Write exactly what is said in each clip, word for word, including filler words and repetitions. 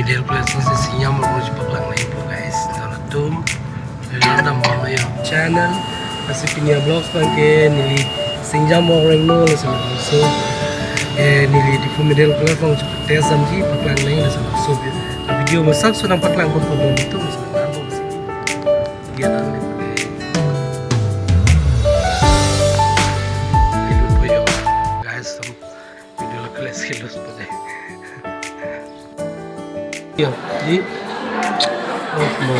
Middle class si Singjam Morung chepaklang nangpo guys. Nontum neli dambom nang channel. Lasi pini a-vlogs abang ke neli Singjam Morung no laso. So, eh, neli Diphu middle class along chepatest damji paklang nang laso. So, video masak so nangpaklang pon pon nontum laso. Dia nang ni. Guys, video lo keles kelos pada. Ya, di. Oh, mo.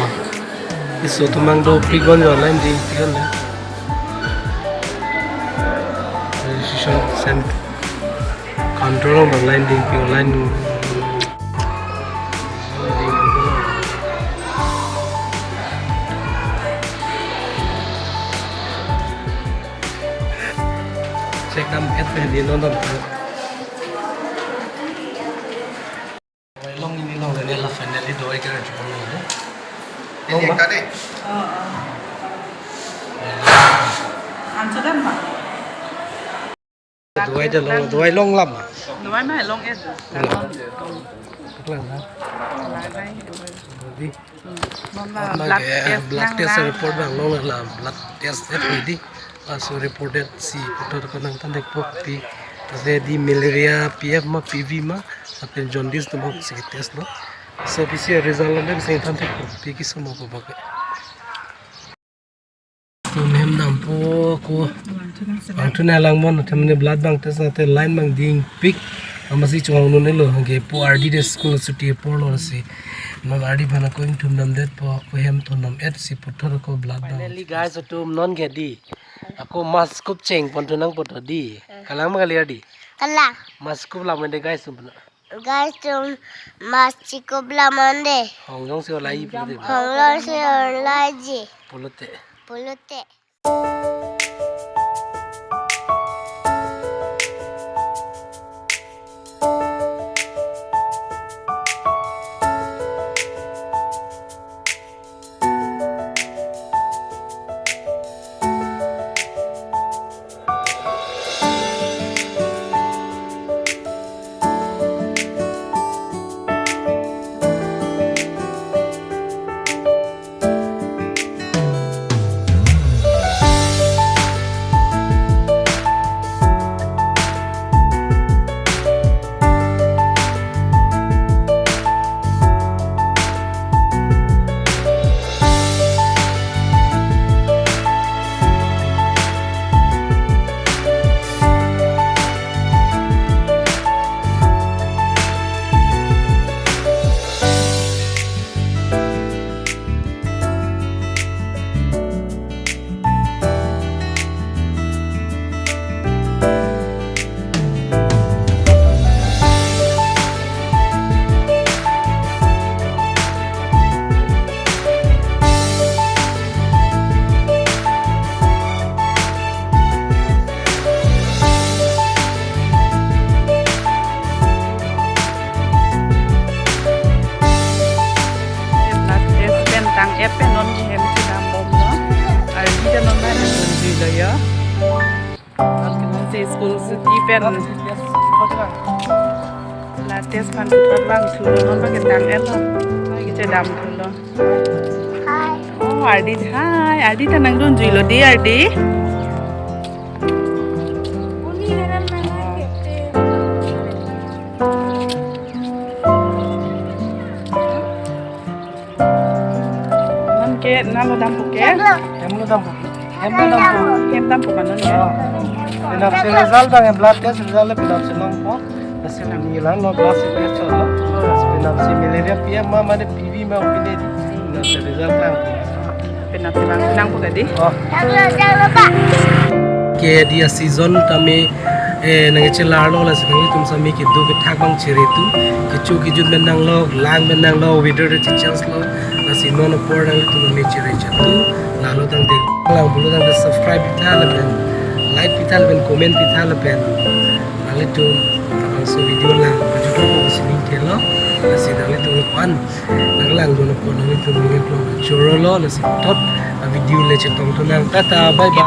Iso tumang do pigon yo line di pigon ya. Registration center. Control lo line di pigon line. Check dam et pe di non dam. Long ini long ini la finally doi kira chupon ini. Long ba? Answer dam ba? Doi de long, doi long lam. Doi ma long es. Long. Lang na. Lang na. Di. Non la blood test, blood test report abang long la blood test et di. Laso report et si puthot ko nangthan thekpo pi. Tase di malaria P F ma P V ma lapen jaundice atum si test lo. So pisi result lo si than thekpo pi kiso mo ko bak. Tum hem dampo ko. Bang thu nanglang mon, thamne blood bang test nangte line bang dingpik. Amatsi chong nune lo, hangke po ardi de school chuti apor lo si. Non ardi bana ko ingthum dam detpo, ko hem thondam et si puthot ko blood bang. Finally guys, atum non ke di. Ako mass kup cheng pon thu nangpo to di. Kalang ma kali ardi? Kalang. Mass kup lam de guys atum. Guys, atum mass chikup lam on de. Hong jong si olai pulote. Hong jong si olai ji. Pulote. Pulote. Blood test pen tang et pen non ke hem si dambomlo. Ardi ta non ba nangdunjuilo ya. Non ke non si school chuti pen. Blood test aphan puthot vangthulo, non ba ke tang etlo. Ke chedamthulo. Hi. Oh, ardi, hi. Ardi ta nangdunjuilo di ardi. Non ke nanglo dampo ke? Hem lo dampo. Hem lo dampo. Hem dampo ma non ke? Oh. Penap si result abang, blood test result penap si longpo. Lasi nanglang lo blood si test lo. Lasi penap si malaria P M ma mane P V ma opine di. Penap si result lang. Penap si lang nangpo ke di? Oh. Ke di a-season tame, eh, nangchelarlo, lasi nanglitum sami kedo kethak abang chere tu. Kecho kejut pen nanglok, lang pen nanglok, weather ta chechangelo. Lasi non apor nanglitum sami chere chatu. Lalo tangte, lang pulo tangte subscribe pitha lapen, like pitha lapen, comment pitha lapen. Nanglitum labangso video lang, video ko sining thelo. Lasi nanglitum lapu-an nanglang dun apot nanglitum ningkan klong chorolo, lasi thot a-video le chetongthu nang. Tata, bye bye.